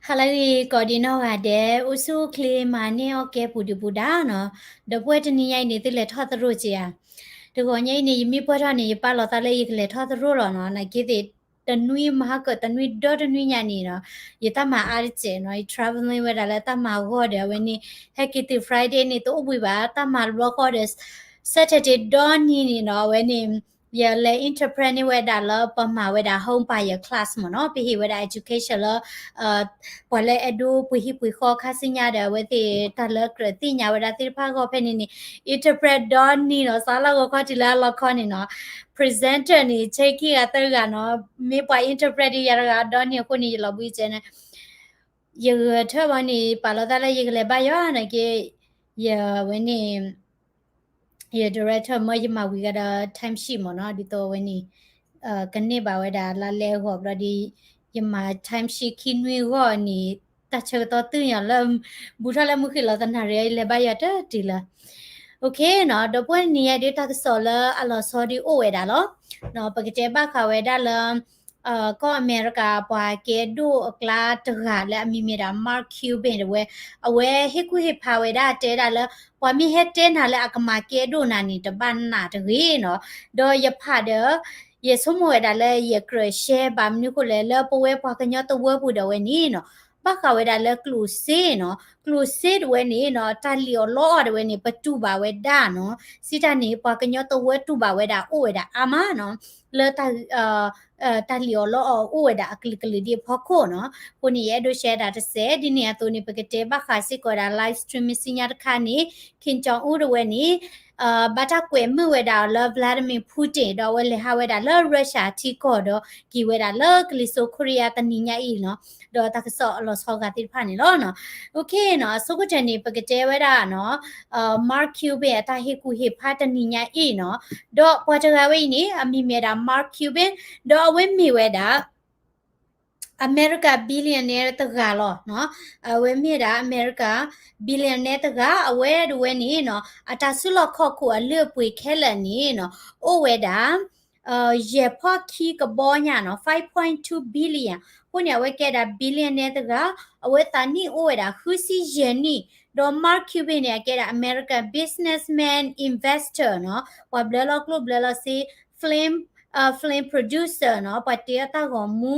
ဟါလၢအဂ့ၤ ကိးဒံနီၢ်ဂၤဒဲး, အိၣ်ဆူၣ်အိၣ်ချ့မၤန့ၢ်အီၣ်ကဲပူၤဒုးပူၤဒါနီၤ. ဒီပုၢ်ဝဲၢ်တနံၤညါအံၤန့ၣ် သုလဲၤထီၣ်သရိာ်က့ၤဧါ. တဂီၤညါအံၤန့ၣ် ယမ့ၢ်ပှၢ်ထီၣ်န့ၣ် ယပာ်လီၤသးလၢယကလဲၤထီၣ်သရိာ်လီၤနီၤ. နာ်က့သ့ၣ် တနွံမဟါကၢၣ်တနွံဒီတနွံညါန့ၣ်နီၤ, ယတၢ်မၤအါတစဲးနီၤ, ယ traveling ဝဲဒၣ်လၢတၢ်မၤဂီၢ်ဒီး အဝဲန့ၣ် ဟဲက့ၤတုၤ Friday န့ၣ် တအိၣ်ဘှံးဘၣ်, တၢ်မၤတဘျီဃီဒီး Saturday ဒီနံၤန့ၣ်နီၤ, အဝဲန့ၣ် ယလဲၤ interpret န့ၢ်ဝဲဒၣ်လၢပမၤဝဲဒၣ် home buyer class မ့ၢ်နီၤ, ပဟ့ၣ်ဝဲဒၣ် education လၢ ပှၤလၢအဲၣ်ဒိးပှ့ၤဟံၣ်ပှ့ၤဃီခါဆူညါဒီး အဝဲသ့ၣ်တၢ်လၢကြၢးသ့ၣ်ညါဝဲဒၣ်သ့ၣ်တဖၣ်အဂီၢ်ဖဲန့ၣ်န့ၣ် interpret ဒီနံၤနီၤ, စးလၢဂီၤခီတုၤလၢအလီခီန့ၣ်နီၤ, presenter န့ၣ် ဆဲခံဂၤသၢဂၤနီၤ, မ့ၢ်ပှၤ interpret ဒ်ယၤတဂၤဒီနံၤအဃိန့ၣ် ယလီၤဘှံးကဲန့ၣ် ယဂဲၤဆၢထၢၣ်ဘၣ်န့ၣ် ပာ်လီၤသးလၢယကလဲၤဘါယွၤနာ်က့, ယဝဲန့ၣ် ယ director မၢယမၤဝံၤဂၤဒီး time sheet မ့ၢ်နီၤ, ဒ်သိးဝဲန့ၣ် ကန့ၢ်ဘၣ်ဝဲဒၣ်လါလဲအဂီၢ်ဘျီဒီး ယမၤ time sheet ခံနွံဂီၢ်န့ၣ် တၢ်ဆၢကတီၢ်တုၤညါလၢ ဘူးထီၣ်လၢမုၢ်ဃ့ၢ်လီၤသနၣ်ရံၣ် ယလဲၤဘါယွၤတတုၤလၢ OK နီၤ, ဒီပုၢ်ဝဲၢ်နံၤညါဒ်တၢ်ကစီၣ်လၢအလီၤဆီဒ်အိၣ်ဝဲဒၣ်လီၤ. ပကတဲဘၣ်ဃးဝဲဒၣ်လၢ ကီၢ်အမဲရကၤ ပှၤကဲဒိၣ်အကျါတဂၤလၢအမံၤမ့ၢ်ဒၣ် Mark Cuban တဝဲ, အဝဲဟ့ၣ်ကူၣ်ဟ့ၣ်ဖးဝဲဒၣ်တဲဒၣ်လၢ ပှၤမ့ၢ်ဟဲတဲနၤလၢအကမၤကဲဒိၣ်နၤန့ၣ် တဘၣ်နာ်တဂ့ၤနီၤ, ဒီးယဖးဒီး ယဆိကမိၣ်ဝဲဒၣ်လၢယကြၢး share ဘၣ်မနုၤဃိလဲၣ် လၢပဝဲပှၤကညီတဝၢပူၤဒီးဝဲန့ၣ်နီၤ, ဘၣ်ဃးဝဲဒၣ်လၢကျိၣ်စ့နီၤ, ကျိၣ်စ့တဝဲန့ၣ်နီၤ တၢ်လံၣ်အီၣ်လီအီၣ်တဝဲန့ၣ် ပတူၢ်ဘၣ်ဝဲဒၣ်နီၤ, စံးတၢ်န့ၣ် ပှၤကညီတဝၢတူၢ်ဘၣ်ဝဲဒၣ်အိၣ်ဝဲဒၣ်အါမးနီၤ, လၢ တၢ်လံၣ်အီၣ်လီအီၣ်အိၣ်ဝဲဒၣ်အကလုာ်ကလုာ်ဒ်အဖီခိၣ်နီၤ. အဃိန့ၣ် ယအဲၣ်ဒိး share ဒၣ်တစဲး ဒ်န့ၣ်အသိးန့ၣ် ပကတဲဘၣ်ဃးစ့ၢ်ကီးဝဲဒၣ် live stream မ့ၢ်ဆူညါတခါန့ၣ် Kim Jong Un တဝဲန့ၣ် ဘၣ်တၢ်ကွဲးမုာ်ဝဲဒၣ်အီၤလၢ Vladimir Putin ဒီးအဝဲလဲၤဟးဝဲဒၣ်လၢ Russia ထံကီၢ်ဒီးက့ၤဝဲဒၣ်လၢကလံၤစိးခိရံယါတနံၤညါအံၤနီၤ, ဒီးတၢ်ကစီၣ်အလီၤဆီဂၤသ့ၣ်တဖၣ်န့ၣ်လီၤ. OK နီၤ, အဆိကတၢၢ်န့ၣ် ပကတဲဝဲဒၣ်နီၤ Mark Cuban အတၢ်ဟ့ၣ်ကူၣ်ဟ့ၣ်ဖးတနံၤညါအံၤနီၤ, ဒီးပှၤတဂၤဝဲအံၤန့ၣ် အမံၤမ့ၢ်ဝဲဒၣ် Mark Cuban ဒီးအဝဲမ့ၢ်ဝဲဒၣ် အမဲရကၤ billionaire တဂၤလီၤနီၤ, အဝဲမ့ၢ်ဝဲဒၣ် အမဲရကၤ billionaire တဂၤ, အဝဲတဝဲန့ၣ်နီၤ အတၢ်စုလီၢ်ခီၣ်ခိၣ်အလုၢ်အပှ့ၤခဲလၢာ်န့ၣ်နီၤ အိၣ်ဝဲဒၣ် ယဲၢ်ဖီၣ်ခံကဘီညါနီၤ, five point two billion, အဃိန့ၣ် အဝဲကဲဒၣ် billionaire တဂၤ, အဝဲသးနံၣ်အိၣ်ဝဲဒၣ်ဃုဆံယဲၢ်နံၣ်, ဒီး Mark Cuban န့ၣ် အကဲဒၣ် American businessman investor နီၤ, ပှၤဘျၢလီၤကျိၣ်ဘျၢလီၤစ့ film, film producer နီၤ, ပှၤတ့အီၣ်တၢ်ဂီၤမူ,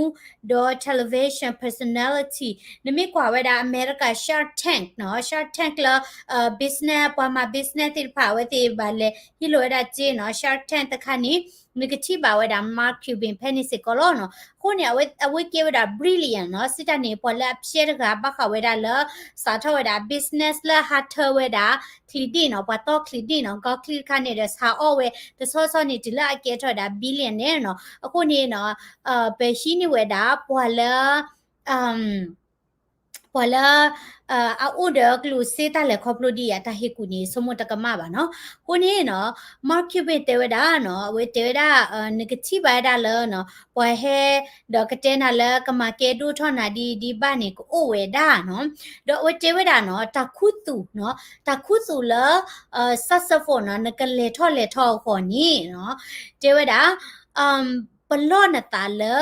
ဒီး television personality, နမ့ၢ်ကွၢ်ဝဲဒၣ် အမဲရကၤ Shark Tank နီၤ, Shark Tank လၢ business ပှၤမၤ business သ့ၣ်တဖၣ် အဝဲသ့ၣ်ဘၣ်လဲၤဟံးလိာ်ဝဲဒၣ်စ့နီၤ, Shark Tank တခါန့ၣ် နကထံၣ်ဘၣ်ဝဲဒၣ် Mark Cuban ဖဲန့ၣ်စ့ၢ်ကီးလီၤနီၤ. အဃိန့ၣ် အဝဲကဲဝဲဒၣ် brilliant နီၤ, စံးတၢ်န့ၣ် ပှၤလၢအဖျဲတဂၤ ဘၣ်ဃးဝဲဒၣ်လၢ စးထီၣ်ဝဲဒၣ် business လၢဟးထၢဝဲဒၣ် ချံးဒ့ၣ်နီၤ, ပှၤတီချံးဒ့ၣ်နီၤ, ကီချံးတခါန့ၣ်ဒီး စးအီၣ်ဝဲ တဆီဆီန့ၣ် တုၤလၢအကဲထီၣ်ဝဲဒၣ် billionaire နီၤ. အဃိန့ၣ်နီၤ ပဟံးန့ၢ်ဝဲဒၣ် ပှၤလၢ ပှၤလၢ အအိၣ်ဒီးကျိၣ်စ့တၢ်လဲၤခီဖျိဒ်အံၤ အတၢ်ဟ့ၣ်ကူၣ်န့ၣ် ဆိကမိၣ်တကမၣ်ဘၣ်နီၤ. အဃိန့ၣ်နီၤ Mark Cuban တဲဝဲဒၣ်နီၤ, အဝဲတဲဝဲဒၣ် နကထံၣ်ဘၣ်ဝဲဒၣ်လၢနီၤ ပှၤဟဲ ဒီးကတဲနၤလၢကမၤကဲဒိၣ်ထီၣ်နၤဒ် ဒ်ဘၣ်န့ၣ် ကအိၣ်ဝဲဒၣ်နီၤ. ဒီးအဝဲတဲဝဲဒၣ်နီၤ တၢ်ခူသူၣ်နီၤ, တၢ်ခူသူၣ်လၢ successful နီၤ, နကလဲၤထီၣ်လဲၤထီအဂီၢ်န့ၣ်နီၤ, တဲဝဲဒၣ် ပလီၢ်နသးလၢ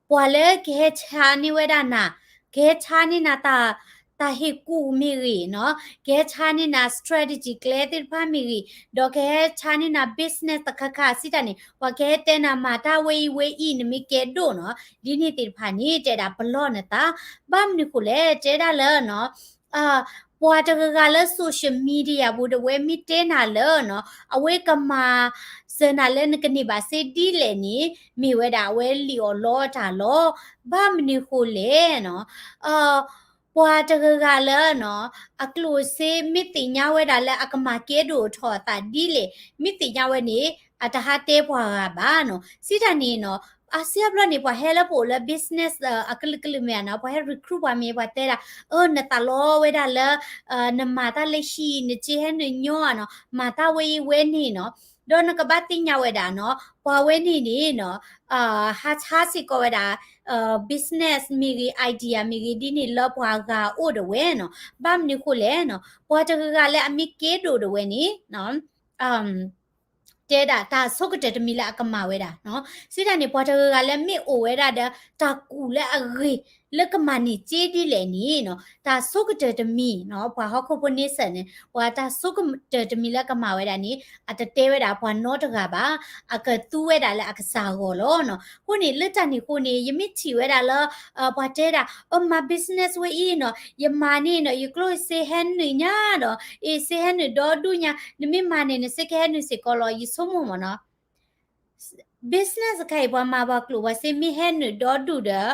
ပှၤလၢကဟဲဆါန့ၢ်ဝဲဒၣ်နၤ, ကဟဲဆါန့ၢ်နၤ တၢ်ဟ့ၣ်ကူၣ်မ့ၢ်ဂ့ၤနီၤ, ကဟဲဆါန့ၢ်နၤ strategy ကျဲသ့ၣ်တဖၣ်မ့ၢ်ဂ့ၤ, ဒီးကဟဲဆါန့ၢ်နၤ business တခါခါစံးတၢ်န့ၣ် ပှၤကဟဲတဲနၤမၤတၢ်ဝဲအံၤဝဲအံၤ နမ့ၢ်ကဲဒိၣ်နီၤ, ဒ်န့ၣ်သ့ၣ်တဖၣ်န့ၣ် တဲဒၣ်ပလီၢ်နသး, ဘၣ်မနုၤဃိလဲၣ် တဲဒၣ်လၢနီၤ ပှၤတဂၤဂၤလၢ social media ပူၤတဝဲမ့ၢ်တဲနၤလၢနီၤ အဝဲကမၤစၢၤနၤလၢနကန့ၢ်ဘၣ်စ့ဒ်လဲၣ်န့ၣ် မ့ၢ်ဝဲဒၣ်အဝဲလံၣ်အီၣ်လီအီၣ်တၢ်လီၤ. ဘၣ်မနုၤဃိလဲၣ်နီၤ ပှၤတဂၤဂၤလၢနီၤ အကျိၣ်စ့မ့ၢ်သ့ၣ်ညါဝဲဒၣ်လၢအကမၤကဲဒိၣ်ထီၣ်အသးဒ်လဲၣ် မ့ၢ်သ့ၣ်ညါဝဲန့ၣ် အတဟးတဲပှၤဂၤဘၣ်နီၤ. စံးတၢ်န့ၣ်နီၤ အါစုအါဘျီန့ၣ် ပှၤဟဲလၢပအိၣ်လၢ business အကလုာ်ကလုာ်မ့ၢ်ဧါနီၤ ပှၤဟဲ recruit ပှၤမ့ၢ်ပှၤတဲဒၣ် အၢ နသးလီဝဲဒၣ်လၢ နမၤတၢ်လၢဟံၣ် နစ့ဟဲနုာ်ညီဧါနီၤ မၤတၢ်ဝဲအံၤဝဲန့ၣ်နီၤ. ဒီးနကဘၣ်သ့ၣ်ညါဝဲဒၣ်နီၤ ပှၤဝဲန့ၣ်န့ၣ်နီၤ ဟးဆါစ့ၢ်ကီးဝဲဒၣ် business မ့ၢ်ဂ့ၤ idea မ့ၢ်ဂ့ၤဒ်န့ၣ်လၢပှၤဂၤအအိၣ်တဝဲနီၤ. ဘၣ်မနုၤဃိလဲၣ်နီၤ ပှၤတဂၤဂၤလၢအမ့ၢ်ကဲဒိၣ်တဝဲန့ၣ် တဲဒၣ်တၢ်ဆိကတၢၢ်တမံၤလၢအကမၣ်ဝဲဒၣ်နီၤ. စံးတၢ်န့ၣ် ပှၤတဂၤဂၤလၢမ့ၢ်အိၣ်ဝဲဒၣ်ဒီး တၢ်ကူၣ်လၢအဂ့ၤ လၢကမၤန့ၢ်စ့ဒ်လဲၣ်န့ၣ်နီၤ, တၢ်ဆိကတၢၢ်တမံၤနီၤ, ပှၤဟီၣ်ခိၣ်ဖိန့ဆၢၣ်န့ၣ် ပှၤတၢ်ဆိကတၢၢ်တမံၤလၢကမၤဝဲဒၣ်န့ၣ် အတတဲဝဲဒၣ်ပှၤနီတဂၤဘၣ်, အကသူဝဲဒၣ်လၢအကစၢ်အဂီၢ်လီၤနီၤ. အဃိန့ၣ် လၢတၢ်န့ၣ်အဃိန့ၣ် ယမ့ၢ်ထံၣ်ဝဲဒၣ်လၢ ပှၤတဲဒၣ် အမၤ business ဝဲအံၤနီၤ, ယမၤန့ၣ်နီၤ ယကျိၣ်စ့ဟဲနုာ်ညါဒီး အ့ စ့ဟဲနုာ်ဒီဒူၣ်ညါ, နမ့ၢ်မၤန့ၣ် နစ့ကဟဲနုာ်စ့ၢ်ကီးလီၤ, ယဆိကမိၣ်မ့ၢ်နီၤ business တခါအံၤ ပှၤမၤပှၤကျိာ်ပှၤစ့မ့ၢ်ဟဲနုာ်ဒီဒူၣ်ဒီး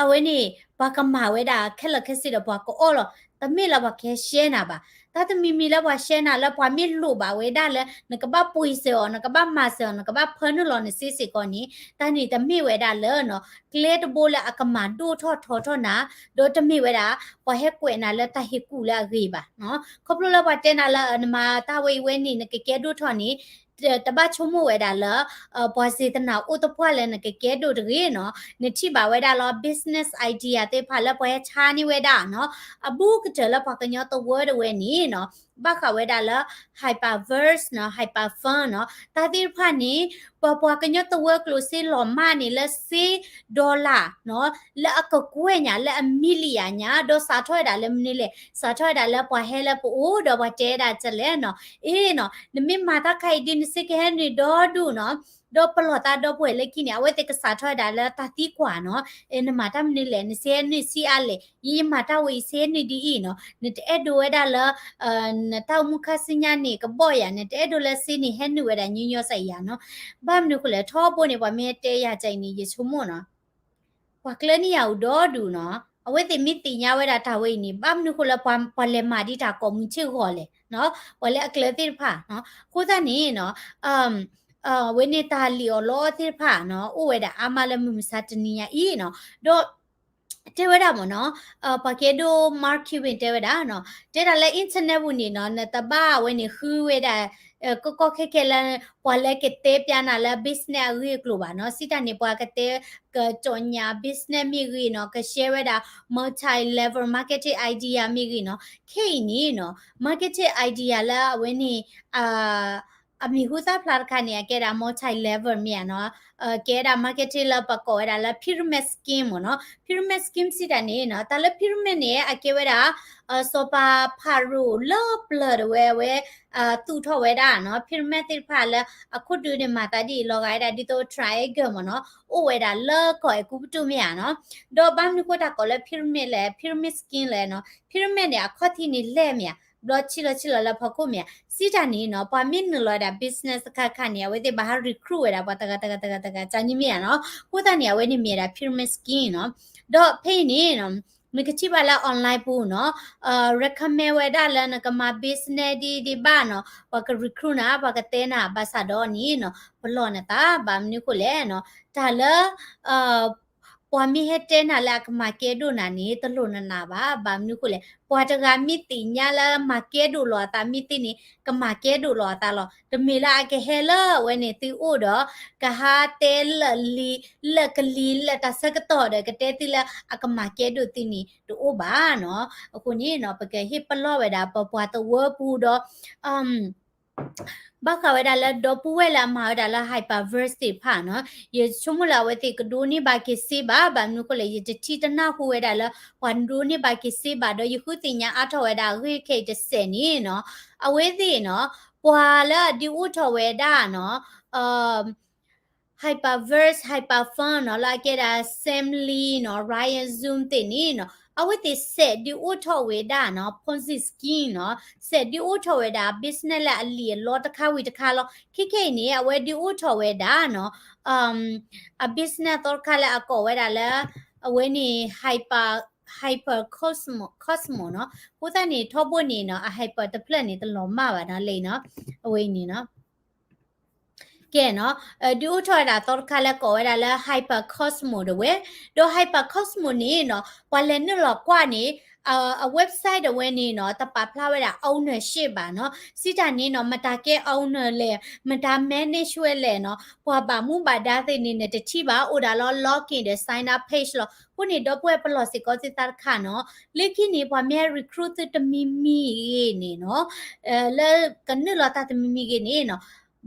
အဝဲန့ၣ် ပှၤကမၤဝဲဒၣ်ခဲလၢာ်ခဲဆ့ဒီးပှၤကအီၣ်လီၤ, တမ့ၢ်လၢပှၤကဟဲရှဲနၤဘၣ်. တၢ်တမံၤမံၤလၢပှၤရှဲနၤလၢပှၤမ့ၢ်လိၣ်ဘၣ်ဝဲဒၣ်လၢ နကဘၣ်ပှ့ၤစၢၤအီၤ နကဘၣ်မၤစၢၤအီၤ နကဘၣ်ဖၢနုာ်လီၤနစ့စ့ၢ်ကီးန့ၣ် တၢ်န့ၣ်တမ့ၢ်ဝဲဒၣ်လၢနီၤ ကျဲတဘိလၢအကမၤဒိၣ်ထီၣ်ထီထီၣ်နၤ, ဒီးတမ့ၢ်ဝဲဒၣ် ပှၤဟဲကွဲးနၤလၢတၢ်ဟ့ၣ်ကူၣ်လၢအဂ့ၤဘၣ်နီၤ. ခီဖျိလၢပှၤတဲနၤလၢ နမၤတၢ်ဝဲအံၤဝဲန့ၣ် နကကဲဒိၣ်ထီၣ်န့ၣ် တဘၣ်ဆိကမိၣ်ဝဲဒၣ်လၢ ပှၤစ့တနာ်အိၣ်တပှၢ်လၢနကကဲဒိၣ်တဂ့ၤနီၤ. နထံၣ်ဘၣ်ဝဲဒၣ်လီၤ business idea သ့ၣ်တဖၣ်လၢပှၤဟဲဆါန့ၢ်ဝဲဒၣ်နီၤ, အဘူးကတၢၢ်လၢပှၤကညီသဝၢတဝဲန့ၣ်နီၤ ဘၣ်ဃးဝဲဒၣ်လၢ hyperverse နီၤ hyperfun နီၤ တၢ်သ့ၣ်တဖၣ်န့ၣ် ပပှၤကညီသဝၢကျိာ်စ့လီၤမၢ်န့ၣ်လၢစ့ dollar နီၤ လၢအကကွဲၢ်ညါ လၢအ million ညါ ဒီးစးထီၣ်ဝဲဒၣ်လၢမနုၤလဲၣ်, စးထီၣ်ဝဲဒၣ်လၢပှၤဟဲလၢပအိၣ်ဒီးပှၤတဲဒၣ်တလဲၣ်နီၤ, အ့နီၤ နမ့ၢ်မၤတၢ်ခါအံၤဒ် နစ့ကဟဲနုာ်ဒီဒူၣ်နီၤ, ဒီးပလီၢ်သးဒီပုၢ်ဝဲၢ်လၢခံန့ၣ် အဝဲသ့ၣ်ကစးထီၣ်ဝဲဒၣ်လၢတၢ်သံကွၢ်နီၤ, နမၤတၢ်မနုၤလဲၣ်, နစ့ဟဲနုာ်ဆံးအါလဲၣ်, ယမၤတၢ်ဝဲအံၤစ့ဟဲနုာ်ဒ်အံၤနီၤ, နတအဲၣ်ဒိးဝဲဒၣ်လၢ နတၢ်အိၣ်မူခါဆူညါန့ၣ် ကဘီၣ်ယၤ, နတအဲၣ်ဒိးလၢစ့န့ၣ်ဟဲနုာ်ဝဲဒၣ်ညီညီစ့ယၤနီၤ. ဘၣ်မနုၤဃိလဲၣ် ထီဘိန့ၣ် ပှၤမ့ၢ်တဲယၤကအံၤန့ၣ် ယဆိကမိၣ်နီၤ ပှၤကျၢန့ၢ်ယၤအိၣ်ဒီဒူၣ်နီၤ, အဝဲသ့ၣ်မ့ၢ်သ့ၣ်ညါဝဲဒၣ်တၢ်ဝဲအံၤန့ၣ် ဘၣ်မနုၤဃိလၢပှၤ ပှၤလဲၤမၤဒ်တၢ်ကိးမုၢ်ဆ့ၣ်ဂီၤလဲၣ်နီၤ, ပှၤလၢအကျၢသ့ၣ်တဖၣ်နီၤ, အဃိသတးန့ၣ်နီၤ အဝဲန့ၣ်တၢ်လံၣ်အီၣ်လီအီၣ်သ့ၣ်တဖၣ်နီၤ အိၣ်ဝဲဒၣ်အါမးလၢမုၢ်မဆါတနံၤညါအံၤနီၤ, ဒီး တဲဝဲဒၣ်မ့ၢ်နီၤ, ပှၤကဲဒိၣ် Mark Cuban တဲဝဲဒၣ်နီၤ, တဲဒၣ်လၢ internet ပူၤန့ၣ်နီၤ နတဘၣ်ဝဲန့ၣ်ဃုဝဲဒၣ် ကီကီခဲခဲလၢ ပှၤလၢကတဲပျးနၤလၢ business အဂ့ၢ်အကျိၤဘၣ်နီၤ, စံးတၢ်န့ၣ် ပှၤကတဲ ကကၠီၣ်ညါ business မ့ၢ်ဂ့ၤနီၤ, က share ဝဲဒၣ် multi level marketing idea မ့ၢ်ဂ့ၤနီၤ, ခဲအံၤန့ၣ်နီၤ marketing idea လၢအဝဲန့ၣ် အမံၤဟူသၣ်ဖျါတခါန့ၣ် အကဲဒၣ် multi level မ့ၢ်ဧါနီၤ, ကဲဒၣ် marketing လၢပကိးဝဲဒၣ်လၢ pyramid scheme မ့ၢ်နီၤ, pyramid scheme စံးတၢ်န့ၣ်နီၤ တၢ်လၢ pyramid န့ၣ် အကဲဝဲဒၣ် စီၤပၤဖၤရိၤလၢပျၢၤတဝဲ အဝဲ သူၣ်ထီၣ်ဝဲဒၣ်နီၤ, pyramid သ့ၣ်တဖၣ်လၢ အခိၣ်ဒုးန့ၣ်မၤသးဒ်အံၤ လီၤဂာ်ဝဲဒၣ်ဒ်သိး triangle မ့ၢ်နီၤ, အိၣ်ဝဲဒၣ်လၢကီၢ်အဲၤကူပတူးမ့ၢ်ဧါနီၤ, ဒီးဘၣ်မနုၤဃိတၢ်ကိးလၢ pyramid လဲၣ်, pyramid scheme လဲၣ်နီၤ, pyramid န့ၣ် အခီၣ်ထံးန့ၣ်လဲၢ်မ့ၢ်ဧါ, ဘျီဆံးလီၤဆံးလီၤလၢဖီခိၣ်မ့ၢ်ဧါ, စံးတၢ်န့ၣ်နီၤ ပှၤမ့ၢ်နုာ်လီၤဝဲဒၣ် business တခါခါန့ၣ် အဝဲသ့ၣ်ဘၣ်ဟး recruit ဝဲဒၣ်ပှၤတဂၤတဂၤတဂၤတဂၤ ကန့ၣ်မ့ၢ်ဧါနီၤ, အဃိသတးန့ၣ် အဝဲန့ၣ်မ့ၢ်ဝဲဒၣ် pyramid scheme နီၤ, ဒီးဖဲအံၤန့ၣ်နီၤ နကထံၣ်ဘၣ်လၢ online ပူၤနီၤ, recommend ဝဲဒၣ်လၢနကမၤ business ဒ်ဒ်ဘၣ်နီၤ, ပှၤက recruit နၤ ပှၤကတဲနၤ ဘၣ်ဆၣ်ဒီးန့ၣ်နီၤ ပလီၢ်နသး ဘၣ်မနုၤဃိလဲၣ်နီၤ, တၢ်လၢ ပှၤမ့ၢ်ဟဲတဲနၤလၢအကမၤကဲဒိၣ်နၤန့ၣ် တလိၣ်နနၢ်ဘၣ်, ဘၣ်မနုၤဃိလဲၣ် ပှၤတဂၤမ့ၢ်သ့ၣ်ညါလၢမၤကဲဒိၣ်လီၤအသးမ့ၢ်သ့န့ၣ် ကမၤကဲဒိၣ်လီၤအသးလီၤ, တမ့ၢ်လၢအကဟဲလၢအဝဲန့ၣ်သုအိၣ်ဒီး ကဟးတဲလၢာ်လံ လၢာ်ကလံၤ လၢာ်တၢ်ဆၢကတီၢ်ဒီးကတဲသုလၢအကမၤကဲဒိၣ်သုန့ၣ် တအိၣ်ဘၣ်နီၤ, အဃိန့ၣ်နီၤ ပကဟ့ၣ်ပလီၢ်ဝဲဒၣ်ပပှၤသဝီပူၤဒီး ဘၣ်ဃးဝဲဒၣ်လၢဒီပုၢ်ဝဲၢ်လၢအမၤဝဲဒၣ်လၢ hyperverse သ့ၣ်တဖၣ်နီၤ, ယဆိကမိၣ်လၢအဝဲသ့ၣ်ကဒိးန့ၢ်ဘၣ်က့ၤစ့ဘၣ်, ဘၣ်မနုၤဃိလဲၣ် ယတထံၣ်တနၢ်ဟူဝဲဒၣ်လၢ ပှၤဒိးန့ၢ်ဘၣ်က့ၤစ့ဘၣ်, ဒီးယဃုသ့ၣ်ညါအါထီၣ်ဝဲဒၣ်အဂ့ၢ်ခဲအံၤတစဲးန့ၣ်နီၤ, အဝဲသ့ၣ်နီၤ ပှၤလၢအဒုးအိၣ်ထီၣ်ဝဲဒၣ်နီၤ hyperverse hyperfun နီၤ လၢအကဲဒၣ် Sam Lee နီၤ Ryan Zoom သ့ၣ်န့ၣ်နီၤ အဝဲသ့ၣ်စဲးဒုးအိၣ်ထီၣ်ဝဲဒၣ်နီၤ Ponzi scheme နီၤ စဲးဒုးအိၣ်ထီၣ်ဝဲဒၣ် business လၢအလံၣ်အလီတခါဝံၤတခါလီၤ. ခဲခဲအံၤန့ၣ် အဝဲဒုးအိၣ်ထီၣ်ဝဲဒၣ်နီၤ အ business သီတခါလၢအကိးဝဲဒၣ်လၢ အဝဲန့ၣ် hyper hyper cosmo cosmo နီၤ အဃိသတးန့ၣ် ထီဘိန့ၣ်နီၤ အ hyper တဖျၢၣ်န့ၣ် တလီၤမၢ်ဘၣ်နီၤ လၢနီၤ အဝဲအံၤန့ၣ်နီၤ ကဲနီၤ ဒုးအိၣ်ထီၣ်ဝဲဒၣ်သီတခါလၢကိးဝဲဒၣ်လၢ hyper cosmo တဝဲ ဒီး hyper cosmo န့ၣ်နီၤ ပှၤလဲၤနုာ်လီၤကွၢ်န့ၣ် အ website တဝဲန့ၣ်နီၤ တပာ်ဖျါဝဲဒၣ် ownership ဘၣ်နီၤ စံးတၢ်န့ၣ်နီၤ မတၤကဲ owner လဲၣ် မတၤ manage ဝဲလဲၣ်နီၤ ပှၤဘၣ်မူဘၣ်ဒါသ့ၣ်န့ၣ် နတထံၣ်ဘၣ် အိၣ်ဒၣ်လၢ login ဒီး sign up page လီၤ. အဃိန့ၣ် ဒီပုၢ်ဝဲၢ်ပလီၢ်စ့ၢ်ကီးသုသးတခါနီၤ လၢခံန့ၣ် ပှၤမ့ၢ် recruit သုတမံၤမံၤဂ့ၤန့ၣ်နီၤ လၢကနုာ်လီၤတၢ်တမံၤမံၤဂ့ၤန့ၣ်နီၤ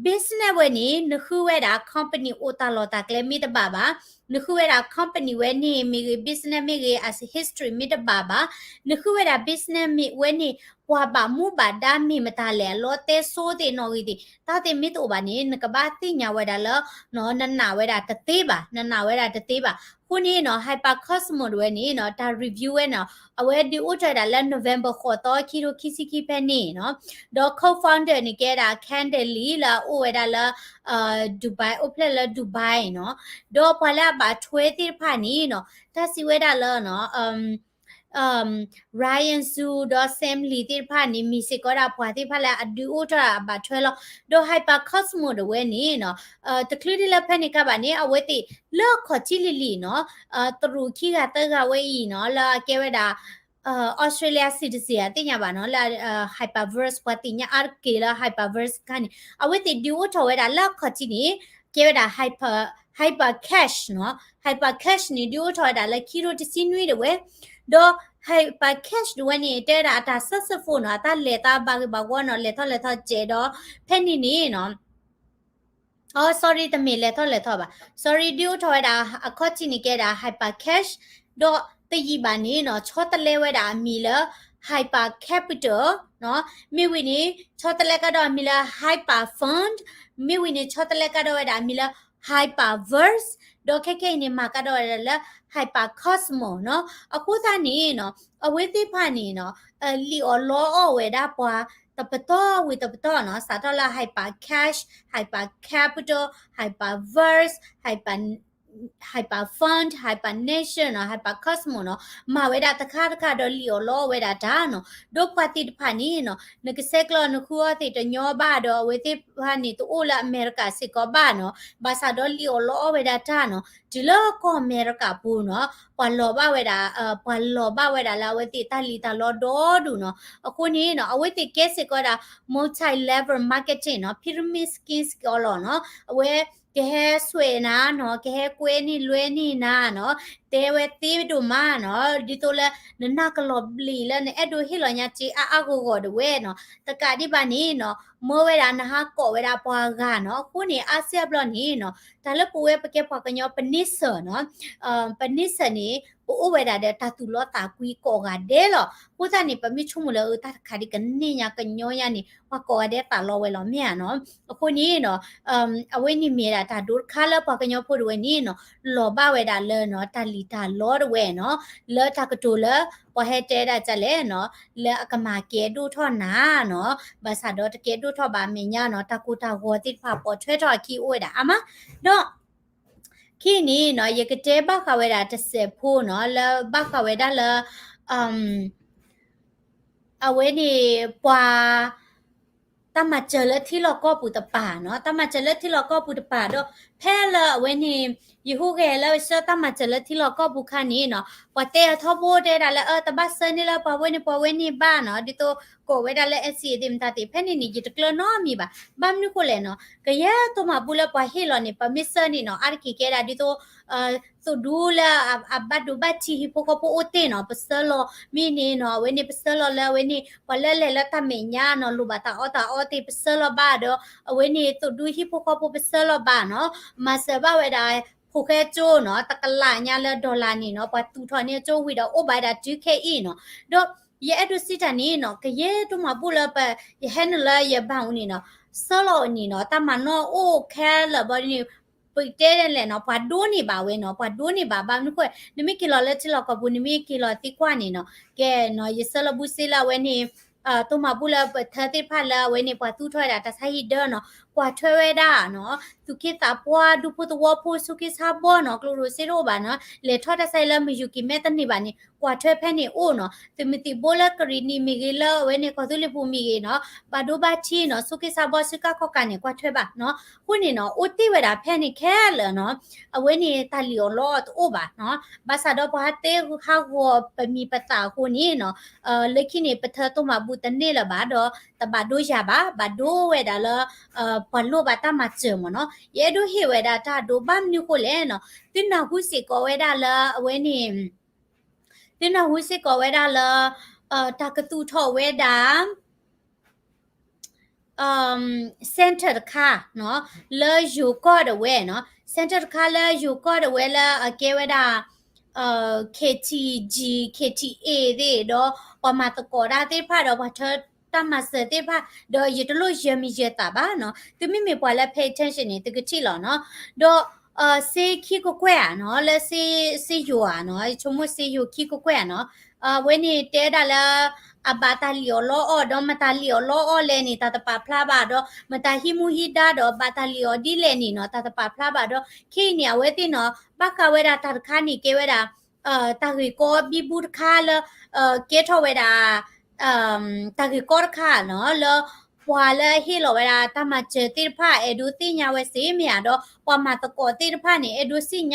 business ဝဲန့ၣ် နဃုဝဲဒၣ် company အိၣ်တၢ်လီၢ်တၢ်ကျဲမ့ၢ်တဘၣ်ဘၣ် နဃုဝဲဒၣ် company ဝဲန့ၣ်မ့ၢ်ဂ့ၤ business မ့ၢ်ဂ့ၤ as history မ့ၢ်တဘၣ်ဘၣ်, နဃုဝဲဒၣ် business မ့ၢ်ဝဲန့ၣ် ပှၤဘၣ်မူဘၣ်ဒါမ့ၢ်မတၤလဲၣ် အလီတဲစိသ့ၣ်နီၣ်ဂံၢ်သ့ၣ် တၢ်သ့ၣ်မ့ၢ်တအိၣ်ဘၣ်န့ၣ် နကဘၣ်သ့ၣ်ညါဝဲဒၣ်လၢ နနာ်ဝဲဒၣ်တသ့ဘၣ်, နနာ်ဝဲဒၣ်တသ့ဘၣ်. အဃိန့ၣ်နီၤ Hyper Cosmo တဝဲန့ၣ်နီၤ တၢ် review ဝဲနီၤ အဝဲဒုးအိၣ်ထီၣ်ဝဲဒၣ်လၢ November ဃိးသီ ခံထိခံဆံခံဖဲန့ၣ်နီၤ. ဒီး co-founder န့ၣ်ကဲဒၣ် Candy Lee လၢအအိၣ်ဝဲဒၣ်လၢ Dubai အိၣ်ဖျဲၣ်လၢ Dubai နီၤ. ဒီးပှၤလၢအဘၣ်ထွဲသ့ၣ်တဖၣ်န့ၣ်နီၤ တၢ်စံးဝဲဒၣ်လၢနီၤ Ryan Zhu ဒီး Sam Lee သ့ၣ်တဖၣ်န့ၣ် မ့ၢ်စ့ၢ်ကီးဒၣ်ပှၤသ့ၣ်တဖၣ်လၢအဒုးအိၣ်ထီၣ်အဘၣ်ထွဲလီၤ. ဒီး Hyper Cosmo တဝဲန့ၣ်နီၤ တချုးဒ်လၢဖဲန့ၣ်ခါဘၣ်န့ၣ် အဝဲသ့ၣ်လၢအခီၣ်ထံးလံၤလံၤနီၤ တရူးခံဂၤသၢဂၤဝဲအံၤနီၤ လၢအကဲဝဲဒၣ် Australia citizen အသ့ၣ်ညါဘၣ်နီၤ လၢ Hyperverse ပှၤသ့ၣ်ညါအါတက့ၢ်လၢ Hyperverse ခါန့ၣ် အဝဲသ့ၣ်ဒုးအိၣ်ထီၣ်ဝဲဒၣ်လၢအခီၣ်ထံးန့ၣ် ကဲဝဲဒၣ် Hyper Hyper Cash နီၤ. Hyper Cash န့ၣ် ဒုးအိၣ်ထီၣ်ဝဲဒၣ်လၢခံထိတဆံနွံတဝဲ, ဒီး Hyper Cash တဝဲန့ၣ် တဲဝဲဒၣ်အတၢ် successful နီၤ အတၢ်လဲၤသးဘၣ်ဂ့ၢ်ဘၣ်ဝီနီၤ လဲၤထီၣ်လဲၤထီၣ်စဲးဒီး ဖဲန့ၣ်န့ၣ်နီၤ အိ sorry တမ့ၢ်လဲၤထီၣ်လဲၤထီၣ်ဘၣ် sorry ဒုးအိၣ်ထီၣ်ဝဲဒၣ်အခီၣ်ထံးန့ၣ်ကဲဒၣ် Hyper Cash ဒီးတယံာ်ဘၣ်န့ၣ်နီၤ ဆီတလဲဝဲဒၣ်အမံၤလၢ Hyper Capital နီၤ မ့ၢ်ဝံၤန့ၣ် ဆီတလဲကဒီးအမံၤလၢ Hyper Fund မ့ၢ်ဝံၤန့ၣ် ဆီတလဲကဒီးဝဲဒၣ်အမံၤလၢ Hyperverse ဒီးခဲခဲအံၤန့ၣ် မၤကဒီးဝဲဒၣ်လၢ Hyper Cosmo နီၤ အဃိသတးန့ၣ်နီၤ အဝဲသ့ၣ်တဖၣ်န့ၣ်နီၤ လံၣ်အီၣ်လီအီၣ်ဝဲဒၣ်ပှၤတပတီၢ်ဝံၤတပတီၢ်နီၤ စးထီၣ်လၢ Hyper Cash, Hyper Capital, Hyperverse, Hyper Hyper Fund, Hyper Nation နီၤ Hyper Cosmo နီၤ မၤဝဲဒၣ်တခါတခါဒီး လံၣ်အီၣ်လီအီၣ်ဝဲဒၣ်တၢ်နီၤ ဒီးပှၤသ့ၣ်တဖၣ်န့ၣ်နီၤ နကဆဲးကျိးနဃုအီသ့ၣ်တညီဘၣ်ဒီး အဝဲသ့ၣ်တဖၣ်န့ၣ် တအိၣ်လၢအမဲရကၤစ့ၢ်ကီးဘၣ်နီၤ ဘၣ်ဆၣ်ဒီးလံၣ်အီၣ်လီအီၣ်ဝဲဒၣ်တၢ်နီၤ တုၤလၢကီၢ်အမဲရကၤပူၤနီၤ ပှၤလီၤဘၣ်ဝဲဒၣ် ပှၤလီၤဘၣ်ဝဲဒၣ်လၢအဝဲသ့ၣ်တၢ်လံၣ်တၢ်လီဒီဒူၣ်နီၤ အဃိန့ၣ်နီၤ အဝဲသ့ၣ်ကဲစ့ၢ်ကီးဝဲဒၣ် multi-level marketing နီၤ pyramid scheme စ့ၢ်ကီးလီၤနီၤ အဝဲ ကဟဲဆွဲးနၤနီၤ ကဟဲကွဲန့ၢ်လွဲန့ၢ်နၤနီၤ တဲဝဲသ့ဒိၣ်မးနီၤ ဒ်သိးလၢ နနၢ်ကလီၤဘျံးလၢနအဲၣ်ဒိးဟ့ၣ်လီၤညါစ့အါအါဂီၢ်ဂီၢ်ဒၣ်ဝဲနီၤ တကးဒံးဘၣ်န့ၣ်နီၤ မၢဝဲဒၣ်နဟးကိးဝဲဒၣ်ပှၤဂၤနီၤ အဃိန့ၣ် အါစုအါဘျီန့ၣ်နီၤ တၢ်လၢပဝဲပကဲပှၤကညီပန့ဆၢၣ်နီၤ ပန့ဆၢၣ်န့ၣ် ပအိၣ်ဝဲဒၣ်ဒီးတၢ်သူၣ်လီသးကွံကိးဂၤဒဲးလီၤ အဃိသတးန့ၣ် ပမ့ၢ်ဆိကမိၣ်လၢအတၢ်တခါဒ်ကန့ၢ်ညါကညီညါန့ၣ် ပှၤကိးဂၤဒဲးသးလီဝဲလီၤမ့ၢ်ဧါနီၤ အဃိန့ၣ်နီၤ အဝဲန့ၣ်မ့ၢ်ဒၣ်တၢ်ဒိတခါလၢပှၤကညီဖိတဝဲန့ၣ်နီၤ လီၤဘၣ်ဝဲဒၣ်လၢနီၤ တၢ်လံၣ်တၢ်လီတဝဲနီၤ လၢတၢ်ကတိၤလၢ ပှၤဟဲတဲဒၣ်ဒ်လဲၣ်နီၤ လၢအကမၤကဲဒိၣ်ထီၣ်နၤနီၤ ဘၣ်ဆၣ်ဒီးတကဲဒိၣ်ထီၣ်ဘၣ်အမဲာ်ညါနီၤ တၢ်ကိၢ်တၢ်ဂီၤသ့ၣ်တဖၣ်ပိာ်ထွဲထီၣ်အခံအိၣ်ဝဲဒၣ်အါမး ဒီး ခံန့ၣ်နီၤ ယကတဲဘၣ်ဃးဝဲဒၣ်တစဲးဖိနီၤ လၢဘၣ်ဃးဝဲဒၣ်လၢ အဝဲန့ၣ် ပှၤ တၢ်မၤစၢၤလၢထံလီၢ်ကီၢ်ပူၤတပၤနီၤ တၢ်မၤစၢၤလၢထံလီၢ်ကီၢ်ပူၤတပၤဒီး ဖဲလၢအဝဲန့ၣ် ယဟူးဂဲၤလၢဆှၢတၢ်မၤစၢၤလၢထံလီၢ်ကီၢ်ပူၤခါန့ၣ်နီၤ ပှၤတဲအထီဘိတဲဒၣ်လၢ အၢ တဘၣ်ဆှၢန့ၢ်လၢပှၤဝဲန့ၣ်ပှၤဝဲန့ၣ်ဘၣ်နီၤ ဒ်သိးကိးဝဲဒၣ်လၢ NCA သ့ၣ်မတၤသ့ၣ် ဖဲန့ၣ်န့ၣ် ယတကျၢၤနီတမံၤဘၣ် ဘၣ်မနုၤဃိလဲၣ်နီၤ ကယဲၢ်တိၢ်မၤဘူၣ်လၢပှၤဟ့ၣ်လီၤန့ၣ် ပမ့ၢ်ဆှၢန့ၣ်နီၤ အါတက့ၢ်ကဲဒၣ်ဒ်သိး သုးဒူလၢအဘၣ်ဒိဘၣ်ထံးဟံၣ်ဖိဃီဖိအိၣ်တ့ၢ်နီၤ ပဆှၢလီၤ မ့ၢ်န့ၣ်နီၤ အဝဲန့ၣ် ပဆှၢလီၤလၢအဝဲန့ၣ် ပှၤလၢလဲၤလၢတၢ်မဲာ်ညါနီၤ လိၣ်ဘၣ်တၢ်အီၣ်တၢ်အီသ့ၣ် ပဆှၢလီၤဘၣ်ဒီး အဝဲန့ၣ် သုးဒူဟံၣ်ဖိဃီဖိ ပဆှၢလီၤဘၣ်နီၤ မၤစၢၤဘၣ်ဝဲဒၣ် ဖိၣ်ဃဲကၠိနီၤ တကလးညါလၢ dollar န့ၣ်နီၤ ပှၤသူၣ်ထီၣ်န့ၢ်အကၠိဝံၤဒီး အိၣ်ဘၣ်ဝဲဒၣ်တုၤခဲအံၤနီၤ ဒီး ယအဲၣ်ဒိးစံးတၢ်န့ၣ်နီၤ ကယဲၢ်တိၢ်မၤဘူၣ်လၢပ ယဟဲနုာ်လၢယဘၣ်အူန့ၣ်နီၤ ဆှၢလီၤအီၤန့ၣ်နီၤ တၢ်မၤနီၣ်အိၣ်ခဲလၢာ်ဘီန့ၣ် ပတဲဒ်လဲၣ်နီၤ ပှၤဒိးန့ၢ်ဘၣ်ဝဲနီၤ ပှၤဒိးန့ၢ်ဘၣ် ဘၣ်မနုၤဃိ နမ့ၢ်က့ၤလီၤလၢထံလီၢ်ကီၢ်ပူၤ နမ့ၢ်က့ၤလီၤသံကွၢ်န့ၣ်နီၤ ကဲနီၤ ယဆှၢလီၤဘူၣ်စ့လၢအဝဲန့ၣ် တိၢ်မၤဘူၣ်လၢပထၢသ့ၣ်တဖၣ်လၢအဝဲန့ၣ် ပှၤသူၣ်ထီၣ်ဝဲဒၣ်တၢ်ဆါဟံၣ်ဒၢနီၤ ကွၢ်ထွဲဝဲဒၣ်နီၤ သူၣ်က့သးပှၢ် ဒူဖိသဝီဖိ ဆိးက့ဆါဘီနီၤ ကျိၣ်ဒိၣ်စ့တအိၣ်ဘၣ်နီၤ လဲၤထီၣ်တၢ်ဆါဟံၣ်လၢမုၢ်ယူၤက့ၤမဲတန့ၢ်ဘၣ်န့ၣ် ကွၢ်ထွဲဖဲန့ၣ်အိၣ်နီၤ သုးမုၢ်သံၣ်ဘိလၢကရံၣ်နံၣ်မ့ၢ်ဂ့ၤ လၢအဝဲန့ၣ် ကီၢ်သူလ့ၤပူၤမ့ၢ်ဂ့ၤနီၤ ဘၣ်ဒိဘၣ်ထံးနီၤ ဆိးက့ဆါဘီ ဆူကါခီၣ်ကါန့ၣ် ကွၢ်ထွဲဘၣ်နီၤ အဃိန့ၣ်နီၤ အိၣ်တ့ၢ်ဝဲဒၣ်ဖဲန့ၣ်ခဲလၢာ်နီၤ အဝဲန့ၣ် တၢ်လံၣ်အီၣ်လီအီၣ်တအိၣ်ဘၣ်နီၤ ဘၣ်ဆၣ်ဒီးပှၤဟးတဲဟးဂီၤပမံၤပသၣ်အဃိန့ၣ်နီၤ လၢခံန့ၣ် ပထၢတိၢ်မၤဘူၣ်တန့ၢ်လၢၤဘၣ်ဒီး တဘၣ်ဒိယၤဘၣ် ဘၣ်ဒိဝဲဒၣ်လၢ ပှၤလိၣ်ဘၣ်တၢ်မၤစၢၤမ့ၢ်နီၤ ယအဲၣ်ဒိးဟ့ၣ်ဝဲဒၣ်တၢ်ဒိ ဘၣ်မနုၤဃိလဲၣ်နီၤ သုနၢ်ဟူစ့ၢ်ကီးဝဲဒၣ်လၢအဝဲန့ၣ် သုနၢ်ဟူစ့ၢ်ကီးဝဲဒၣ်လၢ တၢ်ကသူၣ်ထီၣ်ဝဲဒၣ် center တခါနီၤ လၢယိၤကီၢ်ဒၣ်ဝဲနီၤ center တခါလၢယိၤကီၢ်ဒၣ်ဝဲလၢအကဲဝဲဒၣ် KTG KTA သ့ၣ်ဒီး ပှၤမၤသကိးတၢ်သ့ၣ်တဖၣ်ဒီး ပှၤထၢတၢ်မၤစၢၤသ့ၣ်တဖၣ် ဒီးယတလိၣ်ယၢၤမံၤယၢၤသးဘၣ်နီၤ. သုမ့မ့ၢ်ပှၤလၢ pay attention န့ၣ် သုကထံၣ်လီၤနီၤ. ဒီး စ့ခံကကွဲၢ်ဧါနီၤ လၢစ့ယိၤဧါနီၤ ယဆိကမိၣ်စ့ယိၤခံကကွဲၢ်ဧါနီၤ. အဝဲန့ၣ်တဲဒၣ်လၢ အဘၣ်တၢ်လံၣ်အီၤလီအီၤ ဒီးမတၤလံၣ်အီၤလီအီၤလဲၣ်န့ၣ် တၢ်တပာ်ဖျါဘၣ်ဒီး မတၤဟံးမူဟံးဒါဒီး ဘၣ်တၢ်လံၣ်အီၤဒ်လဲၣ်န့ၣ်နီၤ တၢ်တပာ်ဖျါဘၣ်ဒီး ခဲအံၤန့ၣ် အဝဲသ့ၣ်နီၤ ဘၣ်ဃးဝဲဒၣ်တၢ်တခါန့ၣ် ကဲဝဲဒၣ် တၢ်ဂ့ၢ်ကီဘံဘူတခါလၢ ကဲထီၣ်ဝဲဒၣ် တၢ်ဂ့ၢ်ကီတခါနီၤ လၢ ပှၤလၢအဟ့ၣ်လီၤဝဲဒၣ်တၢ်မၤစၢၤသ့ၣ်တဖၣ် အဲၣ်ဒိးသ့ၣ်ညါဝဲစ့မ့ၢ်ဧါ ဒီးပှၤမၤသကိးသ့ၣ်တဖၣ်န့ၣ် အဲၣ်ဒိး သ့ၣ်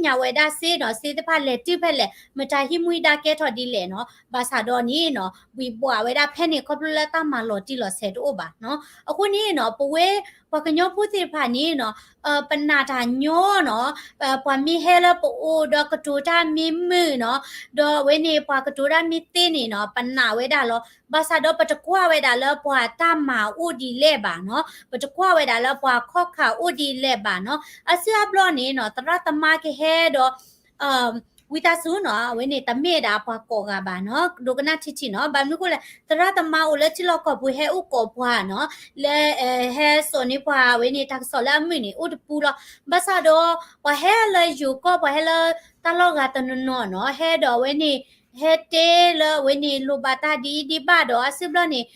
ညါဝဲဒၣ်စ့နီၤ စ့သ့ၣ်တဖၣ်လဲၤတုၤဖဲလဲၣ် မတၤဟံးမူဟံးဒါကဲထီၣ်ဒ်လဲၣ်နီၤ ဘၣ်ဆၣ်ဒီးန့ၣ်နီၤ ဘှံးဘှီးဝဲဒၣ်ဖဲန့ၣ် ခီဖျိလၢတၢ်မၤလီၤတံၢ်လီၤဆဲးတအိၣ်ဘၣ်နီၤ. အဃိန့ၣ်နီၤ ပဝဲပှၤကညီဖိသ့ၣ်တဖၣ်န့ၣ်နီၤ ပနာ်တၢ်ညီနီၤ ပှၤမ့ၢ်ဟဲလၢပအိၣ်ဒီးကတိၤတၢ်မ့ၢ်မုာ်နီၤ ဒီးအဝဲန့ၣ် ပှၤကတိၤတၢ်မ့ၢ်သ့န့ၣ်နီၤ ပနာ်ဝဲဒၣ်လီၤ. ဘၣ်ဆၣ်ဒီးပတကွၢ်ဝဲဒၣ်လၢပှၤတၢ်မၤအိၣ်ဒ်လဲၣ်ဘၣ်နီၤ ပတကွၢ်ဝဲဒၣ်လၢပှၤခီၣ်ခါအိၣ်ဒ်လဲၣ်ဘၣ်နီၤ အစုအဘျီန့ၣ်နီၤ သရၣ်သမါကဟဲဒီး ဝံသးစူၤနီၤ အဝဲန့ၣ် တမ့ၢ်ဒၣ်ပှၤကိးဂၤဘၣ်နီၤ ဒိကနၣ်ထံထံနီၤ ဘၣ်မနုၤဃိလဲၣ် သရၣ်သမါအိၣ်လၢထံလီၢ်ကီၢ်ပူၤ ဟဲအိၣ်ကိးပှၤနီၤ လၢ ဟဲစိာ်န့ၢ်ပှၤဝဲန့ၣ် တၢ်ကစီၣ်လၢအမုာ်န့ၣ် အိၣ်တပူၤလီၤ. ဘၣ်ဆၣ်ဒီး ပှၤဟဲလၢယိၤကီၢ် ပှၤဟဲလၢတၢ်လီၢ်ဂၤတနီၤနီၤနီၤ ဟဲဒီးအဝဲန့ၣ် ဟဲတဲလၢအဝဲန့ၣ် လိၣ်ဘၣ်တၢ်ဒ်အံၤဒ်ဘၣ်ဒီး အစုဘျီန့ၣ်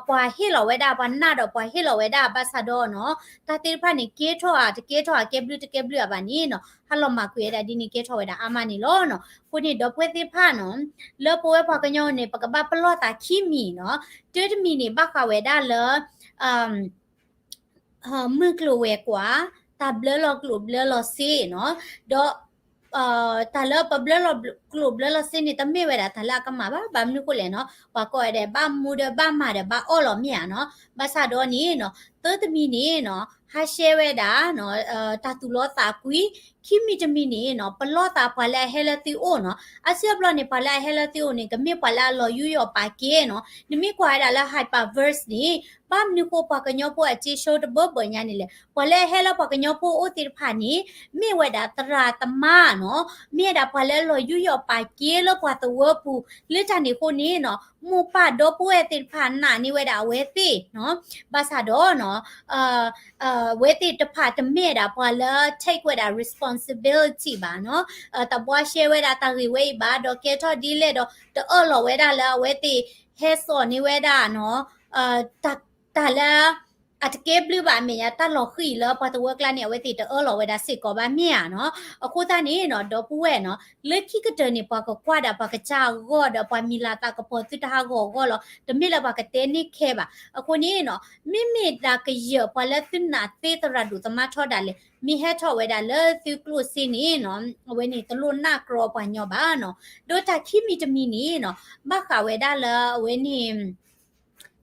ပှၤဟ့ၣ်လီၤဝဲဒၣ် ပှၤနာ်ဒီးပှၤဟ့ၣ်လီၤဝဲဒၣ် ဘၣ်ဆၣ်ဒီးနီၤ တၢ်သ့ၣ်တဖၣ်န့ၣ် ကဲထီၣ်ဧါ တကဲထီၣ်ဧါ ကဲဘျုးတကဲဘျုးဧါဘၣ်န့ၣ်နီၤ ဟးလီၤမၤကွံာ်ဝဲဒၣ်ဒ်န့ၣ် ကဲထီၣ်ဝဲဒၣ်အါမးန့ၣ်လီၤနီၤ. အဃိန့ၣ် ဒီပုၢ်ဝဲၢ်သ့ၣ်တဖၣ်နီၤ လၢပဝဲပှၤကညီန့ၣ် ပကဘၣ်ပလီၢ်သးခံမံၤနီၤ တၢတမံၤန့ၣ် ဘၣ်ဃးဝဲဒၣ်လၢ မုၢ်ကျိၤဝဲၤကွာ် တၢ်ဘျၢလီၤကျိၣ်ဘျၢလီၤစ့နီၤ ဒီး တၢ်လၢပဘျၢလီၤကျိၣ်ဘျၢလီၤစ့န့ၣ် တမ့ၢ်ဝဲဒၣ်တၢ်လၢအကမၣ်ဘၣ် ဘၣ်မနုၤဃိလဲၣ်နီၤ ပှၤကိးဝဲဒၣ် ဘၣ်မူဒီးဘၣ်မၤဒီးဘၣ်အီၣ်လီၤမ့ၢ်ဧါနီၤ ဘၣ်ဆၣ်ဒီးန့ၣ်နီၤ တၢတမံၤန့ၣ်နီၤ ဟးရှဲဝဲဒၣ် တၢ်သူၣ်လီသးကွံ ခံမံၤတမံၤန့ၣ်နီၤ ပလီၢ်သးပှၤလၢအဟဲလၢသုအိၣ်နီၤ အစုအဘျီန့ၣ် ပှၤလၢအဟဲလၢသုအိၣ်န့ၣ် ကမ့ၢ်ပှၤလၢအလီၤယူးယီၣ်ပာ်ကဲနီၤ နမ့ၢ်ကွၢ်ဝဲဒၣ်လၢ hyperverse န့ၣ် ဘၣ်မနုၤဃိပှၤကညီဖိအစ့ဆိတဘၢဘၢညါန့ၣ်လဲၣ် ပှၤလၢအဟဲလၢပှၤကညီဖိအိၣ်သ့ၣ်တဖၣ်န့ၣ် မ့ၢ်ဝဲဒၣ်သရၣ်သမါနီၤ မ့ၢ်ဝဲဒၣ်ပှၤလၢအလီၤယူးယီၣ်ပာ်ကဲလၢပှၤသဝီပူၤ လၢတၢ်န့ၣ်အဃိန့ၣ်နီၤ မိၢ်ပၢ်ဒီပုၢ်ဝဲၢ်သ့ၣ်တဖၣ်နာ်န့ၢ်ဝဲဒၣ်အဝဲသ့ၣ်နီၤ ဘၣ်ဆၣ်ဒီးနီၤ အဝဲသ့ၣ်တဖၣ်တမ့ၢ်ဒၣ်ပှၤလၢ take ဝဲဒၣ် responsibility ဘၣ်နီၤ တဘှါရှဲဝဲဒၣ်တၢ်ဂ့ၢ်ဝဲအံၤဘၣ် ဒီးကဲထီၣ်ဒ်လဲၣ်ဒီး တအၢၣ်လီၤဝဲဒၣ်လၢအဝဲသ့ၣ်ဟဲစိာ်န့ၢ်ဝဲဒၣ်နီၤ တၢ်လၢ အတကဲဘျုးဘၣ်အမဲာ်ညါ တၢ်လီၤဃံၤလၢပှၤသဝီကျါန့ၣ် အဝဲသ့ၣ်တအၢၣ်လီၤဝဲဒၣ်စ့ၢ်ကီးဘၣ်မ့ၢ်ဧါနီၤ အဃိသတးန့ၣ်နီၤ ဒီပုၢ်ဝဲၢ်နီၤ လၢခံကတၢၢ်န့ၣ် ပှၤကကွၢ်ဒၣ်ပှၤကစၢ်အဂီၢ်ဒီးပှၤမံၤလၤသးကပီၤသုတဟးဂီၤအဂီၢ်လီၤ တမ့ၢ်လၢပှၤကတဲန့ၢ်ခဲဘၣ် အဃိန့ၣ်နီၤ မ့မ့ၢ်ဒၣ်ကယၢၢ်ပှၤလၢသုနာ်သ့သရၣ်ဒိၣ်သမါထီဒၣ်လဲာ် မ့ၢ်ဟဲထီၣ်ဝဲဒၣ်လၢသုကျိၣ်စ့န့ၣ်နီၤ အဝဲန့ၣ်တလိၣ်နၢ်ကြီပှၤညီဘၣ်နီၤ ဒီးတၢ်ခံမံၤတမံၤန့ၣ်နီၤ ဘၣ်ဃးဝဲဒၣ်လၢအဝဲန့ၣ်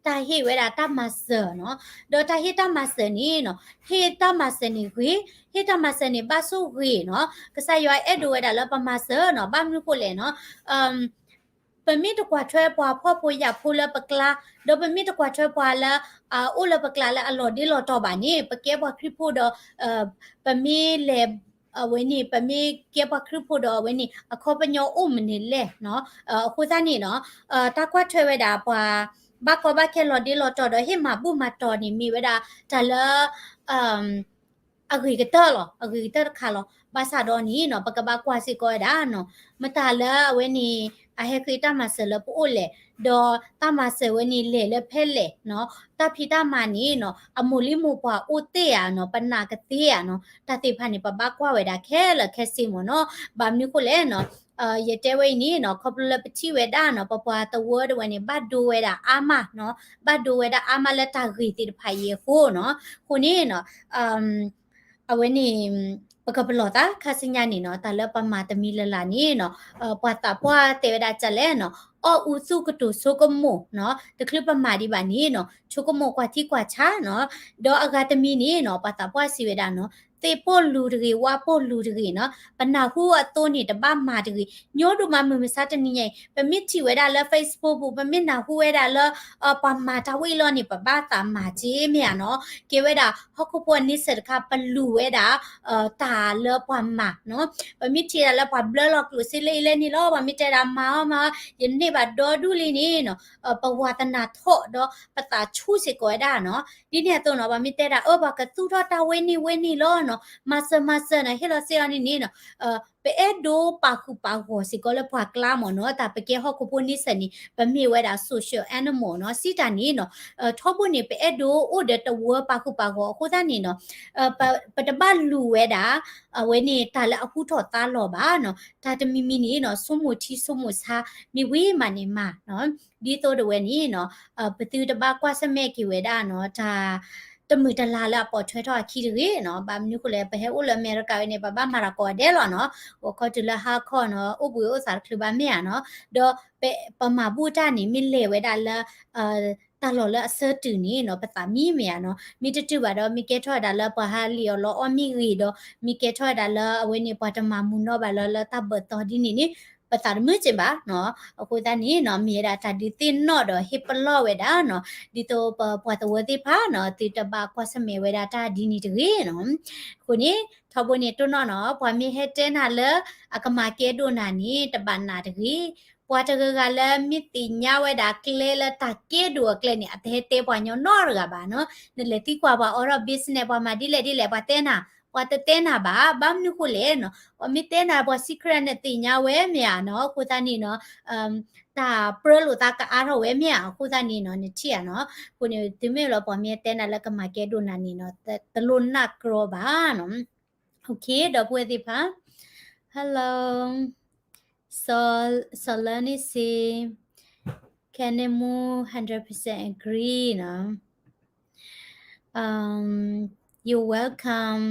တၢ်ဟ့ၣ်ဝဲဒၣ်တၢ်မၤစၢၤနီၤ ဒီးတၢ်ဟ့ၣ်တၢ်မၤစၢၤန့ၣ်နီၤ ဟ့ၣ်တၢ်မၤစၢၤန့ၣ်ဂ့ၤ ဟ့ၣ်တၢ်မၤစၢၤန့ၣ်ဘၣ်ဆိၣ်ဂ့ၤနီၤ ကစၢ်ယွၤအဲၣ်ဒိးဝဲဒၣ်လၢပမၤစၢၤနီၤ ဘၣ်မနုၤဃိလဲၣ်နီၤ ပမ့ၢ်တကွၢ်ထွဲပှၤဖှီၣ်ဖိယာ်ဖိလၢပကျါ ဒီးပမ့ၢ်တကွၢ်ထွဲပှၤလၢ အအိၣ်လၢပကျါလၢအလီၤဒ့လီၤတီၤဘၣ်န့ၣ် ပကဲပှၤခရံာ်ဖိဒီး ပမ့ၢ်လဲၤ အဝဲန့ၣ် ပမ့ၢ်ကဲပှၤခရံာ်ဖိဒီးအဝဲန့ၣ် အခီပညီအိၣ်မနုၤလဲၣ်နီၤ အဃိသတးန့ၣ်နီၤ တၢ်ကွၢ်ထွဲဝဲဒၣ်ပှၤ ဘၣ်ကီဘၣ်ခဲလီၤဒ့လီၤတီၤဒီးဟ့ၣ်မၤဘူၣ်မၤတီၤန့ၣ် မ့ၢ်ဝဲဒၣ်တၢ်လၢ အဂ့ၤကတၢၢ်လီၤ အဂ့ၤကတၢၢ်တခါလီၤ ဘၣ်ဆၣ်ဒီးန့ၣ်နီၤ ပကဘၣ်ကွၢ်စ့ၢ်ကီးဝဲဒၣ်နီၤ မတၤလၢအဝဲန့ၣ် အဟဲဃ့တၢ်မၤစၢၤလၢပအိၣ်လဲၣ် ဒီးတၢ်မၤစၢၤဝဲန့ၣ်လဲၤလၢဖဲလဲၣ်နီၤ တၢ်ဖံးတၢ်မၤန့ၣ်နီၤ အမိၢ်လံမိၢ်ပှၢ်အိၣ်သ့ဧါနီၤ ပနာ်ကသ့ဧါနီၤ တၢ်သ့ၣ်တဖၣ်န့ၣ် ပဘၣ်ကွၢ်ဝဲဒၣ်ခဲလၢာ်ခဲဆ့မ့ၢ်နီၤ ဘၣ်မနုၤဃိလဲၣ်နီၤ ယတဲဝဲအံၤန့ၣ်နီၤ ခီဖျိလၢပထံၣ်ဝဲဒၣ်နီၤ ပပှၤသဝီတဝဲန့ၣ် ဘၣ်ဒိဝဲဒၣ်အါမးနီၤ ဘၣ်ဒိဝဲဒၣ်အါမးလၢတၢ်ဂ့ၢ်သ့ၣ်တဖၣ်အံၤအဃိနီၤ အဃိန့ၣ်နီၤ အဝဲန့ၣ် ပကပလီၢ်သးခါဆူညါန့ၣ်နီၤ တၢ်လၢပမၤတမံၤလၢ်လၢ်န့ၣ်နီၤ ပှၤသးပှၢ်တဲဝဲဒၣ်ဒ်လဲၣ်နီၤ အီၣ်အူသူၣ်ကတိၤဆိကမိၣ်နီၤ တချုးပမၤဒံးဘၣ်န့ၣ်နီၤ ဆိကမိၣ်ကွၢ်ထံကွၢ်ဆးနီၤ ဒီးအဂၤတမံၤန့ၣ်နီၤ ပှၤသးပှၢ်စံးဝဲဒၣ်နီၤ သ့ၣ်ပိၢ်လူၤတဂ့ၤ ဝါပိၢ်လူၤတဂ့ၤနီၤ, ပနၢ်ဟူအသိးန့ၣ် တဘၣ်မၤတဂ့ၤ, ညိဒိၣ်မးမုၢ်မဆါတနံၤညါအံၤ ပမ့ၢ်ထံၣ်ဝဲဒၣ်လၢ Facebook ပူၤ ပမ့ၢ်နၢ်ဟူဝဲဒၣ်လၢ ပှၤမၤတၢ်ဝဲအံၤလီၤန့ၣ် ပဘၣ်သးမၤက့မ့ၢ်ဧါနီၤ, ကဲဝဲဒၣ် ဟီၣ်ခိၣ်ဖိအန့ဆၢၣ်တခါ ပလူၤဝဲဒၣ် တၢ်လၢပှၤမၤနီၤ, ပမ့ၢ်ထံၣ်ဒၣ်လၢပှၤဘျၢလီၤကျိၣ်စ့လၢအံၤလၢန့ၣ်လီၤ, ပှၤမ့ၢ်တဲဒၣ်မၤအီၤမၤအီၤ ယန့ၢ်ဘၣ်ဒီဒူၣ်လံန့ၣ်နီၤ, ပဝၤသနာ်ထီၣ်ဒီးပသးဆူၣ်စ့ၢ်ကီးဝဲဒၣ်နီၤ, ဒ်န့ၣ်အသိးနီၤ ပှၤမ့ၢ်တဲဒၣ် အၢ ပှၤကသူၣ်ထီၣ်တၢ်ဝဲန့ၣ်ဝဲန့ၣ်လီၤနီၤ, မၤစၢၤမၤစၢၤနီၤ ဟ့ၣ်လီၤစ့အီၤန့ၣ်န့ၣ်နီၤ, ပအဲၣ်ဒိးပာ်ဃုာ်ပာ်ဂီၤစ့ၢ်ကီးလၢပှၤကျါမ့ၢ်နီၤ, တၢ်ပကဲဟီၣ်ခိၣ်ဖိန့ဆၢၣ်န့ၣ် ပမ့ၢ်ဝဲဒၣ် social animal နီၤ, စံးတၢ်န့ၣ်နီၤ, ထီဘိန့ၣ် ပအဲၣ်ဒိးအိၣ်ဒီးတဝၢပာ်ဃုာ်ပာ်ဂီၤအဃိသတးန့ၣ်နီၤ, ပတဘၣ်လူၤဝဲဒၣ် အဝဲန့ၣ်တၢ်လၢအဟူထီၣ်သါလီၤဘၣ်နီၤ, တၢ်တမံၤမံၤန့ၣ်နီၤ ဆိကမိၣ်ထံဆိကမိၣ်ဆါ မ့ၢ်ဝံၤမးန့ၣ်မၤနီၤ, ဒ်သိးတဝဲန့ၣ်နီၤ, ပသုတဘၣ်ကွၢ်ဆၢၣ်မဲာ်က့ၤဝဲဒၣ်နီၤ, တၢ် တမုာ်တလၤလၢအပိာ်ထွဲထီၣ်အခံတဂ့ၤနီၤ, ဘၣ်မနုၤဃိလဲၣ် ပဟဲအိၣ်လၢအမဲရကၤဝဲန့ၣ် ပဘၣ်မၤတၢ်ကိးဂၤဒဲးလီၤနီၤ, ဂီၤခီတုၤလၢဟါခီနီၤ အိၣ်ဘှံးအိၣ်သါတချုးဘၣ်မ့ၢ်ဧါနီၤ, ဒီးပမၤဘူၣ်တၢ်န့ၣ် မ့ၢ်လဲၤဝဲဒၣ်လၢ တၢ်လီၢ်လၢအဆၢတုၤန့ၣ်နီၤ ပသးမံမ့ၢ်ဧါနီၤ, မ့ၢ်တတုၤဘၣ်ဒီး မ့ၢ်ကဲထီၣ်ဝဲဒၣ်လၢပှၤဟးလံၣ်အီၣ်လီအီၣ်မ့ၢ်ဂ့ၤဒီး မ့ၢ်ကဲထီၣ်ဝဲဒၣ်လၢအဝဲန့ၣ် ပှၤတမၤမုာ်နီၣ်ဘၣ်လၢ လၢတၢ်ဘၢၣ်တီဒ်န့ၣ်န့ၣ် ပသးတမုာ်က့ၤဘၣ်နီၤ, အဃိသတးန့ၣ်နီၤ မ့ၢ်ဝဲဒၣ်တၢ်ဒုးသ့ၣ်နီၣ်ဒီးဟ့ၣ်ပလီၢ်ဝဲဒၣ်နီၤ, ဒ်သိးပပှၤသဝီသ့ၣ်တဖၣ်နီၤ သုတဘၣ်ကွၢ်ဆၢၣ်မဲာ်ဝဲဒၣ်တၢ်ဒ်န့ၣ်တဂ့ၤနီၤ, အဃိန့ၣ် ထီဘိန့ၣ်တိၢ်နီၣ်နီၤ ပှၤမ့ၢ်ဟဲတဲနၤလၢ အကမၤကဲဒိၣ်နၤန့ၣ် တဘၣ်နာ်တဂ့ၤ, ပှၤတဂၤဂၤလၢမ့ၢ်သ့ၣ်ညါဝဲဒၣ်ကျဲလၢတၢ်ကဲဒိၣ်အကျဲန့ၣ် အတဟဲတဲပှၤညီနီတဂၤဘၣ်နီၤ, နလဲၤသံကွၢ်ပှၤအိးထီၣ် business ပှၤမၤဒ်လဲၣ်ဒ်လဲၣ် ပှၤတဲနၤ, ပှၤတတဲနၤဘၣ်, ဘၣ်မနုၤဃိလဲၣ်နီၤ, ပှၤမ့ၢ်တဲနၤပှၤ secret နသ့ၣ်ညါဝဲမ့ၢ်ဧါနီၤ, အဃိသတးန့ၣ်နီၤ တၢ်ပြၢလိာ်သးကအါထီၣ်ဝဲမ့ၢ်ဧါ, အဃိသတးန့ၣ်နီၤ နထံၣ်ဧါနီၤ, အဃိန့ၣ် တုၤမ့ၢ်လီၤပှၤမ့ၢ်တဲနၤလၢကမၤကဲဒိၣ်နၤန့ၣ်နီၤ တလိၣ်နၢ်ကြီဘၣ်နီၤ, ဒီပုၢ်ဝဲၢ်သ့ၣ်တဖၣ် Hello, Sol, Solanisi, Kanemu, hundred percent agree နီၤ, you're welcome,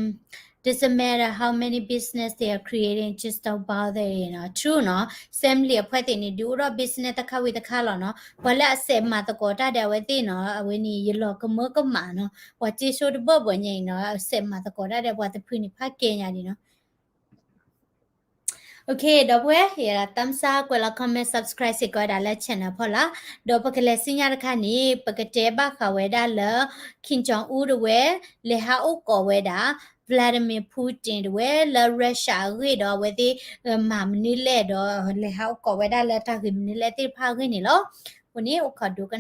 doesn't matter how many business they are creating, just don't bother နီၤ, true နီၤ, စဲးမလံၤအဖှဲသ့ၣ်န့ၣ် ဒုးအိၣ်ထီၣ် business တခါဝံၤတခါလီၤနီၤ, ပှၤလၢအစဲးမၤသကိးတၢ်ဒီးအဝဲသ့ၣ်နီၤ အဝဲန့ၣ် ယလီၤကမၢကမၣ်နီၤ, ပှၤစ့ဆိတဘၢၣ်ဘၣ်ညါအံၤနီၤ အစဲးမၤသကိးတၢ်ဒီးပှၤတဖုန့ၣ် ဖးကဲညါဒံးနီၤ OK ဒီပုၢ်ဝဲၢ် ယဲဒၣ် thumbs up ကွဲးလီၤ comment subscribe စ့ၢ်ကီးဝဲဒၣ်လၢ channel ဖီလာ်, ဒီးပကလဲၤဆူညါတခါန့ၣ် ပကတဲဘၣ်ဃးဝဲဒၣ်လၢ Kim Jong Un တဝဲ လဲၤဟးအိၣ်ကိးဝဲဒၣ် Vladimir Putin တဝဲ လၢ Russia အဂ့ၢ်ဒီးအဝဲသ့ၣ် မၤမနုၤလဲၣ်ဒီး လဲၤဟးအိၣ်ကိးဝဲဒၣ်လၢတၢ်ဂ့ၢ်မနုၤလဲၣ်သ့ၣ်တဖၣ်အဂ့ၢ်န့ၣ်လီၤ. အဃိန့ၣ် အိၣ်ခိးဒိက